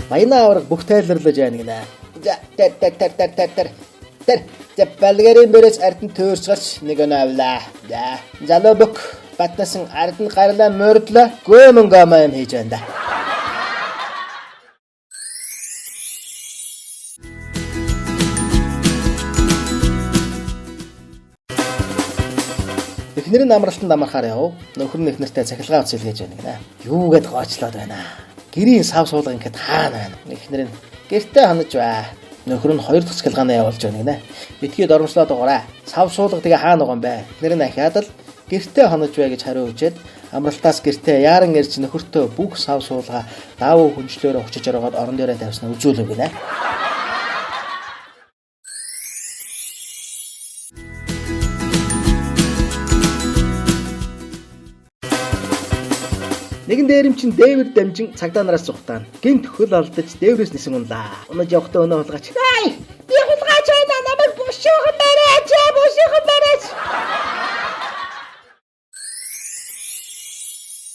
Баяна авраг бүх тайлбарлаж байна гинэ. За тэр тэр тэр тэр тэр тэр тэр за Болгарын бөрөөс ард нь төөрч гарч нэг өнөө авлаа. За залуу бүк батнасан ард нь гарлаа мордлоо гөмөн гомоо юм хийж байна да. Эхнэр нь амралтанд амархаар яв. Нөхөр нь эхнэртэй цахилгаан утас илгээж байна гинэ. Юугээд гоочлоод байна. Гэрийн сав суулга ингээд хаана байна. Эхнэр нь гэртээ ханаж бай. Нөхөр нь хоёр дахь цахилгаанаа явуулж байна гинэ. Битгий дормжлоод байгаарай. Сав суулга тэгээ хаана байгаа юм бэ? Эхнэр нь ахиад л гэртээ ханаж бай гэж хариу өгчээд амралтаас гэртээ яаран ирж нөхөртөө бүх сав суулгаа даавуу хүнчлөөрөө хүчиж ороод орон дээрээ тавьснаа үзүүлв гинэ. Нэгэн дээрэмчин дээвэр дамжин цагдаа нараас зүхтаана. Гинт хөл алдаж дээврээс нисэн унлаа. Унаж явахдаа өнөө хулгайч. Ай! Би хулгайч байна. Намайг бушуухан бариач.